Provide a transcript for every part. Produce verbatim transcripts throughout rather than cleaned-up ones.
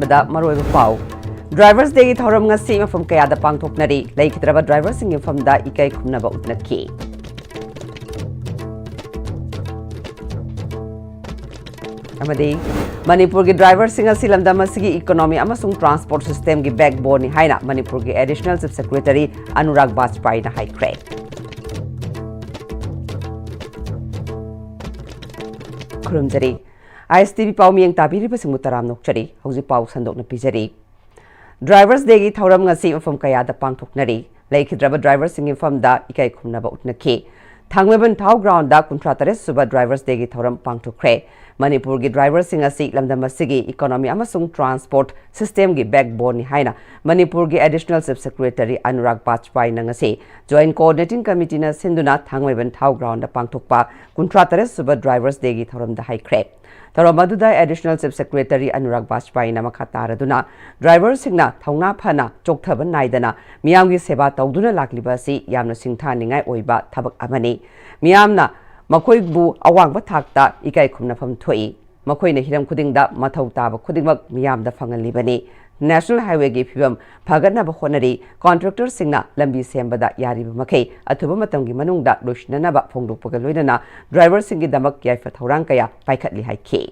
ꯗ ꯃꯔꯨꯑꯣꯏꯕ ꯄꯥꯎ꯫ Drivers Day ꯒꯤ ꯊꯧꯔꯝ ꯉꯁꯤ ꯃꯐꯝ ꯀꯌꯥꯗ ꯄꯥꯡꯊꯣꯛꯅꯔꯤ꯫ ꯂꯩꯈꯤꯗ꯭ꯔꯕ driver ꯁꯤꯡꯒꯤ ꯃꯐꯝꯗ ꯏꯀꯥꯏ ꯈꯨꯝꯅꯕ ꯎꯠꯅꯈꯤ꯫ ꯑꯃꯗꯤ ꯃꯅꯤꯄꯨꯔꯒꯤ driver ꯁꯤꯡ ꯑꯁꯤ ꯂꯝꯗꯝ ꯑꯁꯤꯒꯤ economy ꯑꯃꯁꯨꯡ transport system ꯒꯤ backbone ꯅꯤ ꯍꯥꯏꯅ ꯃꯅꯤꯄꯨꯔꯒꯤ Additional Chief Secretary ꯑꯅꯨꯔꯥꯒ ꯕꯥꯖꯄꯥꯏꯅ ꯍꯥꯏꯈ꯭ꯔꯦ꯫ ꯈꯨꯔꯨꯝꯖꯔꯤ꯫ ISTV ꯄꯥꯎ ꯃꯤꯌꯦꯡ ꯇꯥꯕꯤꯔꯤꯕꯁꯤꯡꯕꯨ ꯇꯔꯥꯝꯅ ꯑꯣꯛꯆꯔꯤ꯫ ꯍꯧꯖꯤꯛ ꯄꯥꯎ ꯁꯟꯗꯣꯛꯅ ꯄꯤꯖꯔꯤ꯫ Drivers Day ꯒꯤ ꯊꯧꯔꯝ ꯉꯁꯤ ꯃꯐꯝ ꯀꯌꯥꯗ ꯄꯥꯡꯊꯣꯛꯅꯔꯤ꯫ ꯂꯩꯈꯤꯗ꯭ꯔꯕ driver ꯁꯤꯡꯒꯤ ꯃꯐꯝꯗ ꯏꯀꯥꯏ ꯈꯨꯝꯅꯕ ꯎꯠꯅꯈꯤ꯫ ꯊꯥꯡꯃꯩꯕꯟ ꯊꯥꯎ ground ꯗ ꯀꯨꯟꯊ꯭ꯔꯥ ꯇꯔꯦꯠ ꯁꯨꯕ Drivers Day ꯒꯤ ꯊꯧꯔꯝ ꯄꯥꯡꯊꯣꯛꯈ꯭ꯔꯦ꯫ ꯃꯅꯤꯄꯨꯔꯒꯤ driver ꯁꯤꯡ ꯑꯁꯤ ꯂꯝꯗꯝ ꯑꯁꯤꯒꯤ economy ꯑꯃꯁꯨꯡ transport system ꯒꯤ backbone ꯅꯤ ꯍꯥꯏꯅ ꯃꯅꯤꯄꯨꯔꯒꯤ Additional Chief Secretary ꯑꯅꯨꯔꯥꯒ ꯕꯥꯖꯄꯥꯏꯅ ꯉꯁꯤ Joint Coordinating Committee ꯅ ꯁꯤꯟꯗꯨꯅ ꯊꯥꯡꯃꯩꯕꯟ ꯊꯥꯎ ground ꯗ ꯄꯥꯡꯊꯣꯛꯄ ꯀꯨꯟꯊ꯭ꯔꯥ ꯇꯔꯦꯠ ꯁꯨꯕ Drivers Day ꯒꯤ ꯊꯧꯔꯝꯗ ꯍꯥꯏꯈ꯭ꯔꯦ꯫ ꯊꯧꯔꯝ ꯑꯗꯨꯗ Additional Chief Secretary ꯑꯅꯨꯔꯥꯒ ꯕꯥꯖꯄꯥꯏꯅ ꯃꯈꯥ ꯇꯥꯔꯗꯨꯅ, driver ꯁꯤꯡꯅ ꯊꯧꯅꯥ ꯐꯅ, ꯆꯣꯛꯊꯕ ꯅꯥꯏꯗꯅ ꯃꯤꯌꯥꯝꯒꯤ ꯁꯦꯕꯥ ꯇꯧꯗꯨꯅ ꯂꯥꯛꯂꯤꯕ ꯑꯁꯤ ꯌꯥꯝꯅ ꯁꯤꯡꯊꯥꯅꯤꯡꯉꯥꯏ ꯑꯣꯏꯕ ꯊꯕꯛ ꯑꯃꯅꯤ꯫ ꯃꯤꯌꯥꯝꯅ ꯃꯈꯣꯏꯕꯨ ꯑꯋꯥꯡꯕ ꯊꯥꯛꯇ ꯏꯀꯥꯏ ꯈꯨꯝꯅꯐꯝ ꯊꯣꯛꯏ꯫ ꯃꯈꯣꯏꯅ ꯍꯤꯔꯝ ꯈꯨꯗꯤꯡꯗ ꯃꯊꯧ ꯇꯥꯕ ꯈꯨꯗꯤꯡꯃꯛ ꯃꯤꯌꯥꯝꯗ ꯐꯪꯍꯜꯂꯤꯕꯅꯤ꯫ National Highway ꯒꯤ ꯐꯤꯕꯝ ꯐꯒꯠꯅꯕ ꯍꯣꯠꯅꯔꯤ꯫ Contractor ꯁꯤꯡꯅ ꯂꯝꯕꯤ ꯁꯦꯝꯕꯗ ꯌꯥꯔꯤꯕ ꯃꯈꯩ ꯑꯊꯨꯕ ꯃꯇꯝꯒꯤ ꯃꯅꯨꯡꯗ ꯂꯣꯏꯁꯤꯟꯅꯅꯕ ꯐꯣꯡꯗꯣꯛꯄꯒ ꯂꯣꯏꯅꯅ driver ꯁꯤꯡꯒꯤꯗꯃꯛ ꯌꯥꯏꯐ ꯊꯧꯔꯥꯡ ꯀꯌꯥ ꯄꯥꯏꯈꯠꯂꯤ ꯍꯥꯏꯈꯤ꯫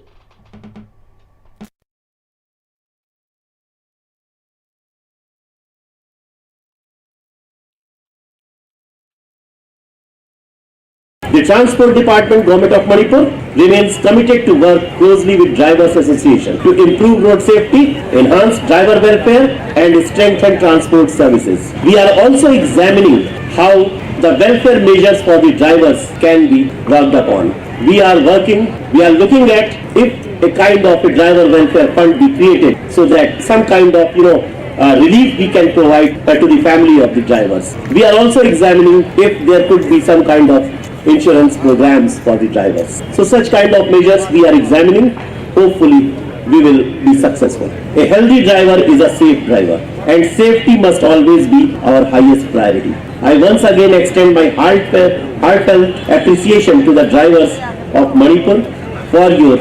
The Transport Department, Government of Manipur, remains committed to work closely with Drivers Association to improve road safety, enhance driver welfare, and strengthen transport services. We are also examining how the welfare measures for the drivers can be worked upon. We are working, we are looking at if a kind of a driver welfare fund be created so that some kind of, you know, uh, relief we can provide, uh, to the family of the drivers. We are also examining if there could be some kind of insurance programs for the drivers. So such kind of measures we are examining. Hopefully, we will be successful. A healthy driver is a safe driver, and safety must always be our highest priority. I once again extend my heartfelt, heartfelt appreciation to the drivers of Manipur for your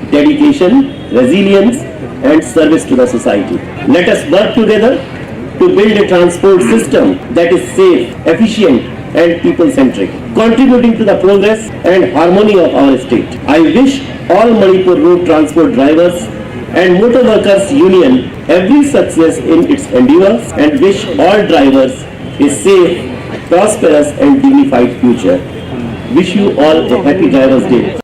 dedication, resilience, and service to the society. Let us work together to build a transport system that is safe, efficient, and people centric, contributing to the progress and harmony of our state. I wish all Manipur road transport drivers and motor workers union every success in its endeavors and wish all drivers a safe, prosperous, and dignified future. Wish you all a happy Drivers' Day.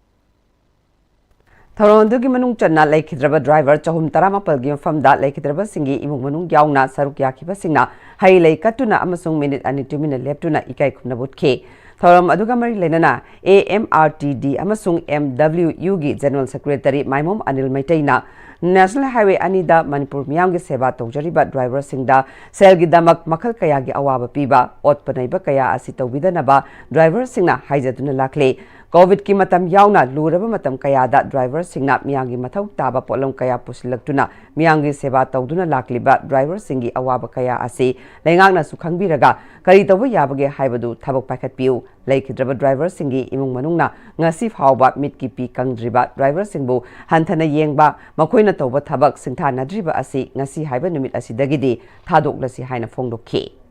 ꯊꯧꯔꯝ ꯑꯗꯨꯒꯤ ꯃꯅꯨꯡ ꯆꯟꯅ ꯂꯩꯈꯤꯗ꯭ꯔꯕ driver ꯆꯍꯨꯝ ꯇꯔꯥꯃꯥꯄꯜꯒꯤ ꯃꯐꯝꯗ ꯂꯩꯈꯤꯗ꯭ꯔꯕꯁꯤꯡꯒꯤ ꯏꯃꯨꯡ ꯃꯅꯨꯡ ꯌꯥꯎꯅ ꯁꯔꯨꯛ ꯌꯥꯈꯤꯕꯁꯤꯡꯅ ꯍꯩ ꯂꯩ ꯀꯠꯇꯨꯅ ꯑꯃꯁꯨꯡ ꯃꯤꯅꯤꯠ ꯑꯅꯤ ꯇꯨꯃꯤꯟꯅ ꯂꯦꯞꯇꯨꯅ ꯏꯀꯥꯏ ꯈꯨꯝꯅꯕ ꯎꯠꯈꯤ꯫ ꯊꯧꯔꯝ ꯑꯗꯨꯒ ꯃꯔꯤ ꯂꯩꯅꯅ A M R T D ꯑꯃꯁꯨꯡ M W U ꯒꯤ General Secretary ꯃꯥꯏꯃꯣꯝ Anil ꯃꯩꯇꯩꯅ National Highway ꯑꯅꯤꯗ ꯃꯅꯤꯄꯨꯔ ꯃꯤꯌꯥꯝꯒꯤ ꯁꯦꯕꯥ ꯇꯧꯖꯔꯤꯕ ꯗ꯭ꯔꯥꯏꯚꯔꯁꯤꯡꯗ ꯁꯦꯜꯒꯤꯗꯃꯛ ꯃꯈꯜ ꯀꯌꯥꯒꯤ ꯑꯋꯥꯕ ꯄꯤꯕ, ꯑꯣꯠꯄ ꯅꯩꯕ ꯀꯌꯥ ꯑꯁꯤ ꯇꯧꯕꯤꯗꯅꯕ ꯗ꯭ꯔꯥꯏꯚꯔꯁꯤꯡꯅ ꯍꯥꯏꯖꯗꯨꯅ ꯂꯥꯛꯂꯤ꯫ ꯀꯣꯚꯤꯗꯀꯤ ꯃꯇꯝ ꯌꯥꯎꯅ ꯂꯨꯔꯕ ꯃꯇꯝ ꯀꯌꯥꯗ ꯗ꯭ꯔꯥꯏꯚꯔꯁꯤꯡꯅ ꯃꯤꯌꯥꯝꯒꯤ ꯃꯊꯧ ꯇꯥꯕ ꯄꯣꯠꯂꯝ ꯀꯌꯥ ꯄꯨꯁꯤꯜꯂꯛꯇꯨꯅ ꯃꯤꯌꯥꯝꯒꯤ ꯁꯦꯕꯥ ꯇꯧꯗꯨꯅ ꯂꯥꯛꯂꯤꯕ ꯗ꯭ꯔꯥꯏꯚꯔꯁꯤꯡꯒꯤ ꯑꯋꯥꯕ ꯀꯌꯥ ꯑꯁꯤ ꯂꯩꯉꯥꯛꯅꯁꯨ ꯈꯪꯕꯤꯔꯒ ꯀꯔꯤ ꯇꯧꯕ ꯌꯥꯕꯒꯦ ꯍꯥꯏꯕꯗꯨ ꯊꯕꯛ ꯄꯥꯏꯈꯠꯄꯤꯌꯨ꯫ ꯂꯩꯈꯤꯗ꯭ꯔꯕ ꯗ꯭ꯔꯥꯏꯚꯔꯁꯤꯡꯒꯤ ꯏꯃꯨꯡ ꯃꯅꯨꯡꯅ ꯉꯁꯤ ꯐꯥꯎꯕ ꯃꯤꯠꯀꯤ ꯄꯤ ꯀꯪꯗ꯭ꯔꯤꯕ ꯗ꯭ꯔꯥꯏꯚꯔꯁꯤꯡꯕꯨ ꯍꯟꯊꯅ ꯌꯦꯡꯕ, ꯃꯈꯣꯏꯅ ꯇꯧꯕ ꯊꯕꯛ ꯁꯤꯡꯊꯥꯅꯗ꯭ꯔꯤꯕ ꯑꯁꯤ ꯉꯁꯤ ꯍꯥꯏꯕ ꯅꯨꯃꯤꯠ ꯑꯁꯤꯗꯒꯤꯗꯤ ꯊꯥꯗꯣꯛꯂꯁꯤ ꯍꯥꯏꯅ ꯐꯣꯡꯗꯣꯛꯈꯤ꯫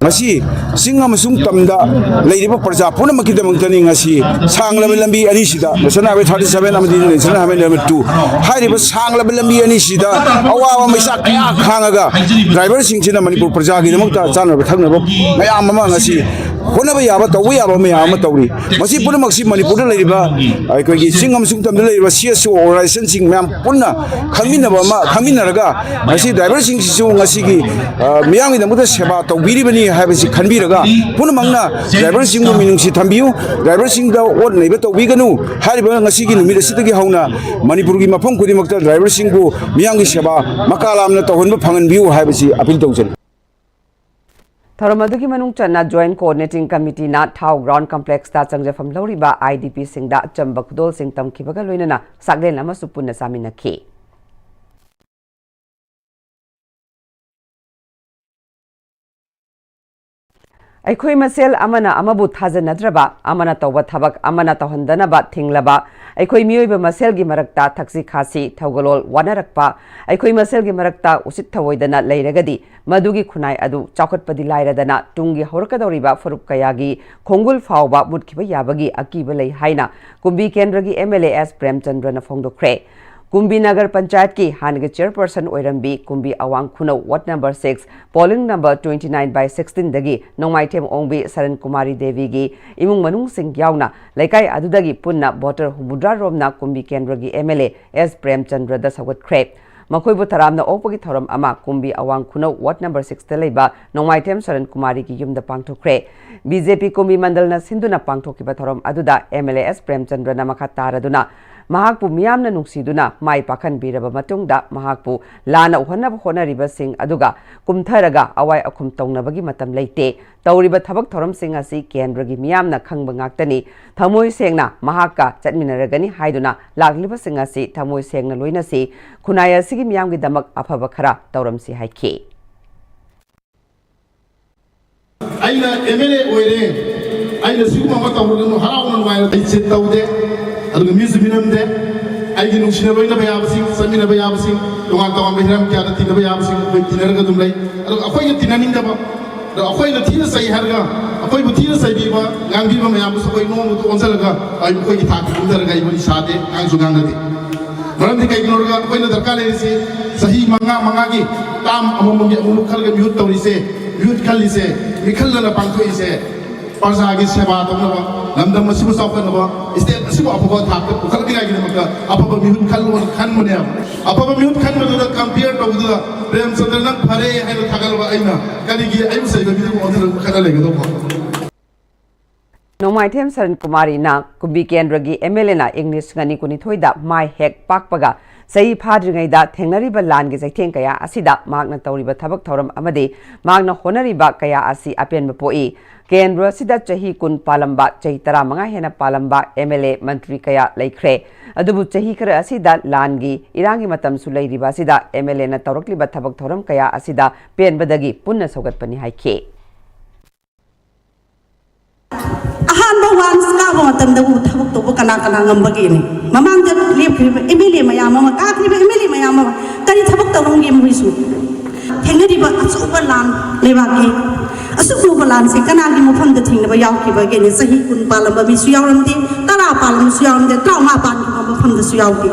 ꯉꯁꯤ ꯆꯤꯡ ꯑꯃꯁꯨꯡ ꯇꯝꯗ ꯂꯩꯔꯤꯕ ꯄ꯭ꯔꯖꯥ ꯄꯨꯝꯅꯃꯛꯀꯤꯗꯃꯛꯇꯅꯤ꯫ ꯉꯁꯤ ꯁꯥꯡꯂꯕ ꯂꯝꯕꯤ ꯑꯅꯤꯁꯤꯗ, National Highway thirty seven ꯑꯃꯗꯤ National Highway number two, ꯍꯥꯏꯔꯤꯕ ꯁꯥꯡꯂꯕ ꯂꯝꯕꯤ ꯑꯅꯤꯁꯤꯗ ꯑꯋꯥꯕ ꯃꯩꯁꯥ ꯀꯌꯥ ꯈꯥꯡꯉꯒ ꯗ꯭ꯔꯥꯏꯚꯔꯁꯤꯡꯁꯤꯅ ꯃꯅꯤꯄꯨꯔ ꯄ꯭ꯔꯖꯥꯒꯤꯗꯃꯛꯇ ꯆꯥꯅꯕ ꯊꯛꯅꯕ ꯃꯌꯥꯝ ꯑꯃ ꯉꯁꯤ ꯍꯣꯠꯅꯕ ꯌꯥꯕ, ꯇꯧꯕ ꯌꯥꯕ ꯃꯌꯥꯝ ꯑꯃ ꯇꯧꯔꯤ꯫ ꯃꯁꯤ ꯄꯨꯝꯅꯃꯛꯁꯤ ꯃꯅꯤꯄꯨꯔꯗ ꯂꯩꯔꯤꯕ ꯑꯩꯈꯣꯏꯒꯤ ꯆꯤꯡ ꯑꯃꯁꯨꯡ ꯇꯝꯗ ꯂꯩꯔꯤꯕ C S O organizationꯁꯤꯡ ꯃꯌꯥꯝ ꯄꯨꯟꯅ ꯈꯪꯃꯤꯟꯅꯕ ꯑꯃ ꯈꯪꯃꯤꯟꯅꯔꯒ ꯉꯁꯤ ꯗ꯭ꯔꯥꯏꯚꯔꯁꯤꯡꯁꯤꯁꯨ ꯉꯁꯤꯒꯤ, ꯑ, ꯃꯤꯌꯥꯝꯒꯤꯗꯃꯛꯇ ꯁꯦꯕꯥ ꯇꯧꯕꯤꯔꯤꯕꯅꯤ ꯍꯥꯏꯕꯁꯤ ꯈꯟꯕꯤꯔꯒ ꯄꯨꯝꯅꯃꯛꯅ ꯗ꯭ꯔꯥꯏꯚꯔꯁꯤꯡꯕꯨ ꯃꯤꯅꯨꯡꯁꯤ ꯊꯝꯕꯤꯌꯨ, ꯗ꯭ꯔꯥꯏꯚꯔꯁꯤꯡꯗ ꯑꯣꯠ ꯅꯩꯕ ꯇꯧꯕꯤꯒꯅꯨ꯫ ꯍꯥꯏꯔꯤꯕ ꯉꯁꯤꯒꯤ ꯅꯨꯃꯤꯠ ꯑꯁꯤꯗꯒꯤ ꯍꯧꯅ ꯃꯅꯤꯄꯨꯔꯒꯤ ꯃꯐꯝ ꯈꯨꯗꯤꯡꯃꯛꯇ ꯗ꯭ꯔꯥꯏꯚꯔꯁꯤꯡꯕꯨ ꯃꯤꯌꯥꯝꯒꯤ ꯁꯦꯕꯥ ꯃꯀꯥ ꯂꯥꯝꯅ ꯇꯧꯍꯟꯕ ꯐꯪꯍꯟꯕꯤꯌꯨ ꯍꯥꯏꯕꯁꯤ ꯑꯄꯤꯜ ꯇꯧꯖꯔꯤ꯫ ꯊꯧꯔꯝ ꯑꯗꯨꯒꯤ ꯃꯅꯨꯡ ꯆꯟꯅ Joint Coordinating Committeeꯅ ꯊꯥꯎ Ground Complexꯇ ꯆꯪꯖꯐꯝ ꯂꯧꯔꯤꯕ I D Pꯁꯤꯡꯗ ꯑꯆꯝꯕ ꯈꯨꯗꯣꯜꯁꯤꯡ ꯇꯝꯈꯤꯕꯒ ꯂꯣꯏꯅꯅ ꯆꯥꯛꯂꯦꯟ ꯑꯃꯁꯨ ꯄꯨꯟꯅ ꯆꯥꯃꯤꯟꯅꯈꯤ꯫ ꯑꯩꯈꯣꯏ ꯃꯁꯦꯜ ꯑꯃꯅ ꯑꯃꯕꯨ ꯊꯥꯖꯅꯗ꯭ꯔꯕ, ꯑꯃꯅ ꯇꯧꯕ ꯊꯕꯛ ꯑꯃꯅ ꯇꯧꯍꯟꯗꯅꯕ ꯊꯤꯡꯂꯕ, ꯑꯩꯈꯣꯏ ꯃꯤꯑꯣꯏꯕ ꯃꯁꯦꯜꯒꯤ ꯃꯔꯛꯇ ꯊꯛꯁꯤ ꯈꯥꯁꯤ, ꯊꯧꯒꯂꯣꯜ ꯋꯥꯅꯔꯛꯄ, ꯑꯩꯈꯣꯏ ꯃꯁꯦꯜꯒꯤ ꯃꯔꯛꯇ ꯎꯁꯤꯠ ꯊꯑꯣꯏꯗꯅ ꯂꯩꯔꯒꯗꯤ, ꯃꯗꯨꯒꯤ ꯈꯨꯟꯅꯥꯏ ꯑꯗꯨ ꯆꯥꯎꯈꯠꯄꯗꯤ ꯂꯥꯏꯔꯗꯅ, ꯇꯨꯡꯒꯤ ꯍꯧꯔꯛꯀꯗꯧꯔꯤꯕ ꯐꯨꯔꯨꯞ ꯀꯌꯥꯒꯤ ꯈꯣꯡꯒꯨꯜ ꯐꯥꯎꯕ ꯃꯨꯠꯈꯤꯕ ꯌꯥꯕꯒꯤ ꯑꯀꯤꯕ ꯂꯩ ꯍꯥꯏꯅ ꯀꯨꯝꯕꯤ ꯀꯦꯟꯗ꯭ꯔꯒꯤ M L A S ꯄ꯭ꯔꯦꯝꯆꯟꯗ꯭ꯔꯅ ꯐꯣꯡꯗꯣꯛꯈ꯭ꯔꯦ꯫ ꯀꯨꯝꯕꯤ Nagar ꯄꯟꯆꯥꯌꯠꯀꯤ ꯍꯥꯟꯅꯒꯤ ꯆꯦꯌꯔꯄꯔꯁꯟ ꯑꯣꯏꯔꯝꯕꯤ ꯀꯨꯝꯕꯤ ꯑꯋꯥꯡ ꯈꯨꯅꯧ ward number six, polling number twenty nine by sixteen ꯗꯒꯤ ꯅꯣꯡꯃꯥꯏꯊꯦꯝ ꯑꯣꯡꯕꯤ ꯁꯔꯟ ꯀꯨꯃꯥꯔꯤ ꯗꯦꯕꯤꯒꯤ ꯏꯃꯨꯡ ꯃꯅꯨꯡꯁꯤꯡ ꯌꯥꯎꯅ ꯂꯩꯀꯥꯏ ꯑꯗꯨꯗꯒꯤ ꯄꯨꯟꯅ ꯚꯣꯇꯔ ꯍꯨꯝꯐꯨꯇꯔꯥ ꯔꯣꯝꯅ ꯀꯨꯝꯕꯤ ꯀꯦꯟꯗ꯭ꯔꯒꯤ M L A S ꯄ꯭ꯔꯦꯝꯆꯟꯗ꯭ꯔꯗ ꯁꯧꯒꯠꯈ꯭ꯔꯦ꯫ ꯃꯈꯣꯏꯕꯨ ꯇꯔꯥꯝꯅ ꯑꯣꯛꯄꯒꯤ ꯊꯧꯔꯝ ꯑꯃ ꯀꯨꯝꯕꯤ ꯑꯋꯥꯡ ꯈꯨꯅꯧ ꯋꯥꯔꯗ ꯅꯝꯕꯔ six ꯇ ꯂꯩꯕ ꯅꯣꯡꯃꯥꯏꯊꯦꯝ ꯁꯔꯟ ꯀꯨꯃꯥꯔꯤꯒꯤ ꯌꯨꯝꯗ ꯄꯥꯡꯊꯣꯛꯈ꯭ꯔꯦ꯫ B J P ꯀꯨꯝꯕꯤ ꯃꯟꯗꯜꯅ ꯁꯤꯟꯗꯨꯅ ꯄꯥꯡꯊꯣꯛꯈꯤꯕ ꯊꯧꯔꯝ ꯑꯗꯨꯗ M L A S ꯄ꯭ꯔꯦꯝꯆꯟꯗ꯭ꯔꯅ ꯃꯈꯥ ꯇꯥꯔꯗꯨꯅ ꯃꯍꯥꯛꯄꯨ ꯃꯤꯌꯥꯝꯅ ꯅꯨꯡꯁꯤꯗꯨꯅ ꯃꯥꯏ ꯄꯥꯛꯍꯟꯕꯤꯔꯕ ꯃꯇꯨꯡꯗ ꯃꯍꯥꯛꯄꯨ ꯂꯥꯟꯅ ꯎꯍꯟꯅꯕ ꯍꯣꯠꯅꯔꯤꯕꯁꯤꯡ ꯑꯗꯨꯒ ꯀꯨꯝꯊꯔꯒ ꯑꯋꯥꯏ ꯑꯈꯨꯝ ꯇꯧꯅꯕꯒꯤ ꯃꯇꯝ ꯂꯩꯇꯦ꯫ ꯇꯧꯔꯤꯕ ꯊꯕꯛ ꯊꯧꯔꯝꯁꯤꯡ ꯑꯁꯤ ꯀꯦꯟꯗ꯭ꯔꯒꯤ ꯃꯤꯌꯥꯝꯅ ꯈꯪꯕ ꯉꯥꯛꯇꯅꯤ꯫ ꯊꯃꯣꯏ ꯁꯦꯡꯅ ꯃꯍꯥꯛꯀ ꯆꯠꯃꯤꯟꯅꯔꯒꯅꯤ ꯍꯥꯏꯗꯨꯅ ꯂꯥꯛꯂꯤꯕꯁꯤꯡ ꯑꯁꯤ ꯊꯃꯣꯏ ꯁꯦꯡꯅ ꯂꯣꯏꯅꯁꯤ꯫ ꯈꯨꯟꯅꯥꯏ ꯑꯁꯤꯒꯤ ꯃꯤꯌꯥꯝꯒꯤꯗꯃꯛ ꯑꯐꯕ ꯈꯔ ꯇꯧꯔꯝꯁꯤ ꯍꯥꯏꯈꯤ꯫ ꯑꯩꯅ M L A ꯑꯣꯏꯔꯦ, ꯑꯩꯅ ꯁꯤꯒꯨꯝꯕ ꯑꯃ ꯇꯧꯔꯒꯅꯨ, ꯍꯔꯥꯎꯅ ꯅꯨꯡꯉꯥꯏꯅ ꯑꯩ ꯆꯤꯠ ꯇꯧꯗꯦ꯫ ꯑꯗꯨꯒ ꯃꯤꯁꯨ ꯃꯤꯅꯝꯗꯦ꯫ ꯑꯩꯒꯤ ꯅꯨꯡꯁꯤꯅ ꯂꯣꯏꯅꯕ ꯌꯥꯕꯁꯤꯡ, ꯆꯠꯃꯤꯟꯅꯕ ꯌꯥꯕꯁꯤꯡ, ꯇꯣꯉꯥꯟ ꯇꯣꯉꯥꯟꯕ ꯍꯤꯔꯝ ꯀꯌꯥꯗ ꯇꯤꯟꯅꯕ ꯌꯥꯕꯁꯤꯡ ꯑꯩꯈꯣꯏ ꯇꯤꯟꯅꯔꯒ ꯑꯗꯨꯝ ꯂꯩ꯫ ꯑꯗꯨꯒ ꯑꯩꯈꯣꯏꯅ ꯇꯤꯟꯅꯅꯤꯡꯗꯕ, ꯑꯗꯣ ꯑꯩꯈꯣꯏꯅ ꯊꯤꯅ ꯆꯩ ꯍꯥꯏꯔꯒ, ꯑꯩꯈꯣꯏꯕꯨ ꯊꯤꯅ ꯆꯩꯕꯤꯕ, ꯉꯥꯡꯕꯤꯕ ꯃꯌꯥꯝꯗꯨꯁꯨ ꯑꯩꯈꯣꯏ ꯅꯣꯡꯃꯇ ꯑꯣꯟꯁꯤꯜꯂꯒ ꯑꯩ ꯃꯈꯣꯏꯒꯤ ꯊꯥꯛꯇ ꯀꯨꯝꯊꯔꯒ ꯑꯩꯕꯨ ꯏꯁꯥꯗꯦ, ꯉꯥꯡꯁꯨ ꯉꯥꯡꯅꯗꯦ꯫ ꯃꯔꯝꯗꯤ ꯀꯩꯒꯤꯅꯣ ꯍꯥꯏꯔꯒ ꯑꯩꯈꯣꯏꯅ ꯗꯔꯀꯥꯔ ꯂꯩꯔꯤꯁꯤ ꯆꯍꯤ ꯃꯉꯥ ꯃꯉꯥꯒꯤ term ꯑꯃꯃꯝꯒꯤ ꯑꯃꯨꯛꯃꯨꯛ ꯈꯜꯂꯒ ꯃꯤꯍꯨꯠ ꯇꯧꯔꯤꯁꯦ, ꯃꯤꯍꯨꯠ ꯈꯜꯂꯤꯁꯦ, ꯃꯤꯈꯜꯗꯅ ꯄꯥꯡꯊꯣꯛꯏꯁꯦ꯫ ꯄ꯭ꯔꯖꯥꯒꯤ ꯁꯦꯕꯥ ꯇꯧꯅꯕ, ꯂꯝꯗꯝ ꯑꯁꯤꯕꯨ ꯆꯥꯎꯈꯠꯅꯕ, state ꯑꯁꯤꯕꯨ ꯑꯐꯕ ꯊꯥꯛꯇ ꯄꯨꯈꯠꯅꯤꯡꯉꯥꯏꯒꯤꯗꯃꯛꯇ ꯑꯐꯕ ꯃꯤꯍꯨꯠ ꯈꯜꯂꯣꯅ ꯈꯟꯕꯅꯦꯕ꯫ ꯑꯐꯕ ꯃꯤꯍꯨꯠ ꯈꯟꯕꯗꯨꯗ compare ꯇꯧꯕꯗꯨꯗ ꯄ꯭ꯔꯦꯝꯆꯟꯗ꯭ꯔ ꯅꯪ ꯐꯔꯦ ꯍꯥꯏꯅ ꯊꯥꯒꯠꯂꯕ ꯑꯩꯅ ꯀꯔꯤꯒꯤ ꯑꯩꯕꯨ ꯆꯩꯕ ꯃꯤꯗꯨꯕꯨ ꯑꯣꯟꯊꯣꯔꯛꯄ ꯈꯔ ꯂꯩꯒꯗꯧꯕ? ꯅꯣꯡꯃꯥꯏꯊꯦꯝ ꯁꯔꯟ ꯀꯨꯃꯥꯔꯤꯅ ꯀꯨꯝꯕꯤ ꯀꯦꯟꯗ꯭ꯔꯒꯤ M L A ꯅ ꯏꯪ ꯂꯤꯁꯤꯡ ꯑꯅꯤ ꯀꯨꯟꯅꯤꯊꯣꯏꯗ ꯃꯥꯏ ꯍꯦꯛ ꯄꯥꯛꯄꯒ ꯆꯍꯤ ꯐꯥꯗ꯭ꯔꯤꯉꯩꯗ ꯊꯦꯡꯅꯔꯤꯕ ꯂꯥꯟꯒꯤ ꯆꯩꯊꯦꯡ ꯀꯌꯥ ꯑꯁꯤꯗ ꯃꯍꯥꯛꯅ ꯇꯧꯔꯤꯕ ꯊꯕꯛ ꯊꯧꯔꯝ ꯑꯃꯗꯤ ꯃꯍꯥꯛꯅ ꯍꯣꯠꯅꯔꯤꯕ ꯀꯌꯥ ꯑꯁꯤ ꯑꯄꯦꯟꯕ ꯄꯣꯛꯏ꯫ ꯀꯦꯟꯗ꯭ꯔ ꯑꯁꯤꯗ ꯆꯍꯤ ꯀꯨꯟ ꯄꯥꯜꯂꯝꯕ, ꯆꯍꯤ ꯇꯔꯥꯃꯉꯥ ꯍꯦꯟꯅ ꯄꯥꯜꯂꯝꯕ M L A, ꯃꯟꯇ꯭ꯔꯤ ꯀꯌꯥ ꯂꯩꯈ꯭ꯔꯦ꯫ ꯑꯗꯨꯕꯨ ꯆꯍꯤ ꯈꯔ ꯑꯁꯤꯗ ꯂꯥꯟꯒꯤ ꯏꯔꯥꯡꯒꯤ ꯃꯇꯝꯁꯨ ꯂꯩꯔꯤꯕ ꯑꯁꯤꯗ M L A ꯅ ꯇꯧꯔꯛꯂꯤꯕ ꯊꯕꯛ ꯊꯧꯔꯝ ꯀꯌꯥ ꯑꯁꯤꯗ ꯄꯦꯟꯕꯗꯒꯤ ꯄꯨꯟꯅ ꯁꯧꯒꯠꯄꯅꯤ ꯍꯥꯏꯈꯤ꯫ ꯃꯇꯝꯗꯕꯨ ꯊꯕꯛ ꯇꯧꯕ ꯀꯅꯥ ꯀꯅꯥ ꯉꯝꯕꯒꯦꯅꯦ? ꯃꯃꯥꯡꯗ ꯂꯦꯞꯈ꯭ꯔꯤꯕ ꯑꯦꯝ ꯑꯦꯜ ꯑꯦ ꯃꯌꯥꯝ ꯑꯃ, ꯀꯥꯈ꯭ꯔꯤꯕ ꯑꯦꯝ ꯑꯦꯜ ꯑꯦ ꯃꯌꯥꯝ ꯑꯃ ꯀꯔꯤ ꯊꯕꯛ ꯇꯧꯔꯝꯒꯦ? ꯃꯈꯣꯏꯁꯨ ꯊꯦꯡꯅꯔꯤꯕ ꯑꯆꯧꯕ ꯂꯥꯟ, ꯂꯩꯕꯥꯛꯀꯤ ꯑꯁꯨꯛ ꯂꯨꯕ ꯂꯥꯟꯁꯦ ꯀꯅꯥꯒꯤ ꯃꯐꯝꯗ ꯊꯦꯡꯅꯕ ꯌꯥꯎꯈꯤꯕꯒꯦꯅꯦ? ꯆꯍꯤ ꯀꯨꯟ ꯄꯥꯜꯂꯝꯕ ꯃꯤꯁꯨ ꯌꯥꯎꯔꯝꯗꯦ, ꯇꯔꯥ ꯄꯥꯜꯂꯝꯕꯁꯨ ꯌꯥꯎꯔꯝꯗꯦ, ꯇꯔꯥꯃꯉꯥ ꯄꯥꯟꯈꯤꯕ ꯃꯐꯝꯗꯁꯨ ꯌꯥꯎꯗꯦ꯫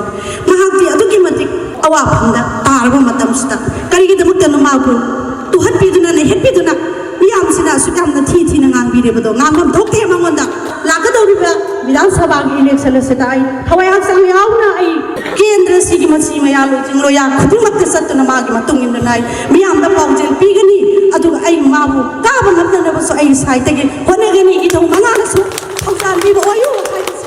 ꯃꯍꯥꯛꯇꯤ ꯑꯗꯨꯛꯀꯤ ꯃꯇꯤꯛ ꯑꯋꯥꯐꯝꯗ ꯇꯥꯔꯕ ꯃꯇꯝꯁꯤꯗ ꯀꯔꯤꯒꯤꯗꯃꯛꯇꯅꯣ ꯃꯥꯕꯨ ꯇꯨꯍꯠꯄꯤꯗꯨꯅ, ꯅꯩꯍꯠꯄꯤꯗꯨꯅ ꯃꯤꯌꯥꯝꯁꯤꯅ ꯑꯁꯨꯛ ꯌꯥꯝꯅ ꯊꯤ ꯊꯤꯅ ꯉꯥꯡꯕꯤꯔꯤꯕꯗꯣ? ꯉꯥꯡꯐꯝ ꯊꯣꯛꯇꯦ ꯃꯉꯣꯟꯗ꯫ ꯂꯥꯛꯀꯗꯧꯔꯤꯕ ꯕꯤꯙꯥꯟ ꯁꯚꯥꯒꯤ ꯏꯂꯦꯛꯁꯟ ꯑꯁꯤꯗ ꯑꯩ ꯊꯋꯥꯏ ꯍꯛꯆꯥꯡ ꯌꯥꯎꯅ ꯑꯩ ꯀꯦꯟꯗ꯭ꯔꯁꯤꯒꯤ ꯃꯆꯤ ꯃꯌꯥ ꯂꯣꯏꯖꯤꯡ ꯂꯣꯌꯥ ꯈꯨꯗꯤꯡꯃꯛꯇ ꯆꯠꯇꯨꯅ ꯃꯥꯒꯤ ꯃꯇꯨꯡ ꯏꯟꯗꯨꯅ ꯑꯩ ꯃꯤꯌꯥꯝꯗ ꯄꯥꯎꯖꯦꯜ ꯄꯤꯒꯅꯤ꯫ ꯑꯗꯨꯒ ꯑꯩ ꯃꯥꯕꯨ ꯀꯥꯕ ꯉꯝꯅꯅꯕꯁꯨ ꯑꯩ ꯁꯥꯏꯠꯇꯒꯤ ꯍꯣꯠꯅꯒꯅꯤ꯫ ꯏꯊꯧ ꯃꯉꯥꯅꯁꯨ ꯊꯧꯖꯥꯜ ꯄꯤꯕ ꯑꯣꯏꯌꯨ ꯍꯥꯏꯕꯁꯤ꯫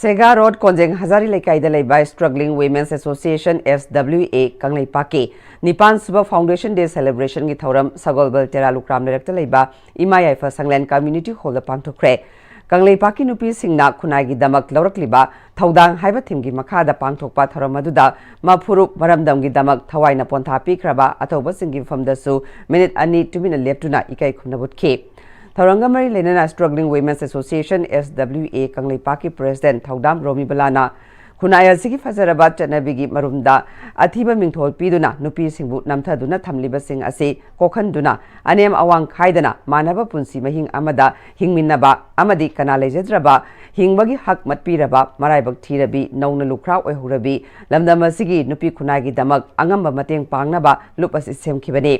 ꯁꯦꯒꯥ ꯔꯣꯗ ꯀꯣꯟꯖꯦꯡ ꯍꯖꯥꯔꯤ ꯂꯩꯀꯥꯏꯗ ꯂꯩꯕ Struggling Women's Association, S W A, ꯀꯪꯂꯩꯄꯥꯛꯀꯤ ꯅꯤꯄꯥꯟ ꯁꯨꯕ Foundation Day celebration ꯒꯤ ꯊꯧꯔꯝ ꯁꯒꯣꯜꯕꯜ ꯇꯦꯔꯥ ꯂꯨꯀ꯭ꯔꯥꯝ ꯂꯩꯔꯛꯇ ꯂꯩꯕ ꯏꯃꯥ ꯌꯥꯏꯐ ꯁꯪꯂꯦꯟ community hall ꯗ ꯄꯥꯡꯊꯣꯛꯈ꯭ꯔꯦ꯫ ꯀꯪꯂꯩꯄꯥꯛꯀꯤ ꯅꯨꯄꯤꯁꯤꯡꯅ ꯈꯨꯟꯅꯥꯏꯒꯤꯗꯃꯛ ꯂꯧꯔꯛꯂꯤꯕ ꯊꯧꯗꯥꯡ ꯍꯥꯏꯕ theme ꯒꯤ ꯃꯈꯥꯗ ꯄꯥꯡꯊꯣꯛꯄ ꯊꯧꯔꯝ ꯑꯗꯨꯗ ꯃꯐꯨꯔꯨꯞ ꯃꯔꯝꯗꯝꯒꯤꯗꯃꯛ ꯊꯋꯥꯏꯅ ꯄꯣꯟꯊꯥ ꯄꯤꯈ꯭ꯔꯕ ꯑꯇꯧꯕꯁꯤꯡꯒꯤ ꯃꯐꯝꯗꯁꯨ ꯃꯤꯅꯤꯠ ꯑꯅꯤ ꯇꯨꯃꯤꯟꯅ ꯂꯦꯞꯇꯨꯅ ꯏꯀꯥꯏ ꯈꯨꯝꯅꯕ ꯎꯠꯈꯤ꯫ ꯊꯧꯔꯝꯒ ꯃꯔꯤ ꯂꯩꯅꯅ Struggling Women's Association, S W A, ꯀꯪꯂꯩꯄꯥꯛꯀꯤ president ꯊꯧꯗꯥꯝ ꯔꯣꯃꯤꯕꯂꯥꯅ ꯈꯨꯟꯅꯥꯏ ꯑꯁꯤꯒꯤ ꯐꯖꯔꯕ ꯆꯠꯅꯕꯤꯒꯤ ꯃꯔꯨꯝꯗ ꯑꯊꯤꯕ ꯃꯤꯡꯊꯣꯜ ꯄꯤꯗꯨꯅ ꯅꯨꯄꯤꯁꯤꯡꯕꯨ ꯅꯝꯊꯗꯨꯅ ꯊꯝꯂꯤꯕꯁꯤꯡ ꯑꯁꯤ ꯀꯣꯛꯍꯟꯗꯨꯅ ꯑꯅꯦꯝ ꯑꯋꯥꯡ ꯈꯥꯏꯗꯅ ꯃꯥꯟꯅꯕ ꯄꯨꯟꯁꯤ ꯃꯍꯤꯡ ꯑꯃꯗ ꯍꯤꯡꯃꯤꯟꯅꯕ ꯑꯃꯗꯤ ꯀꯅꯥ ꯂꯩꯖꯗ꯭ꯔꯕ ꯍꯤꯡꯕꯒꯤ ꯍꯛ ꯃꯠꯄꯤꯔꯕ ꯃꯔꯥꯏꯕꯛ ꯊꯤꯔꯕꯤ ꯅꯧꯅ ꯂꯨꯈ꯭ꯔꯥ ꯑꯣꯏꯍꯧꯔꯕꯤ ꯂꯝꯗꯝ ꯑꯁꯤꯒꯤ ꯅꯨꯄꯤ ꯈꯨꯟꯅꯥꯏꯒꯤꯗꯃꯛ ꯑꯉꯝꯕ ꯃꯇꯦꯡ ꯄꯥꯡꯅꯕ ꯂꯨꯞ ꯑꯁꯤ ꯁꯦꯝꯈꯤꯕꯅꯤ꯫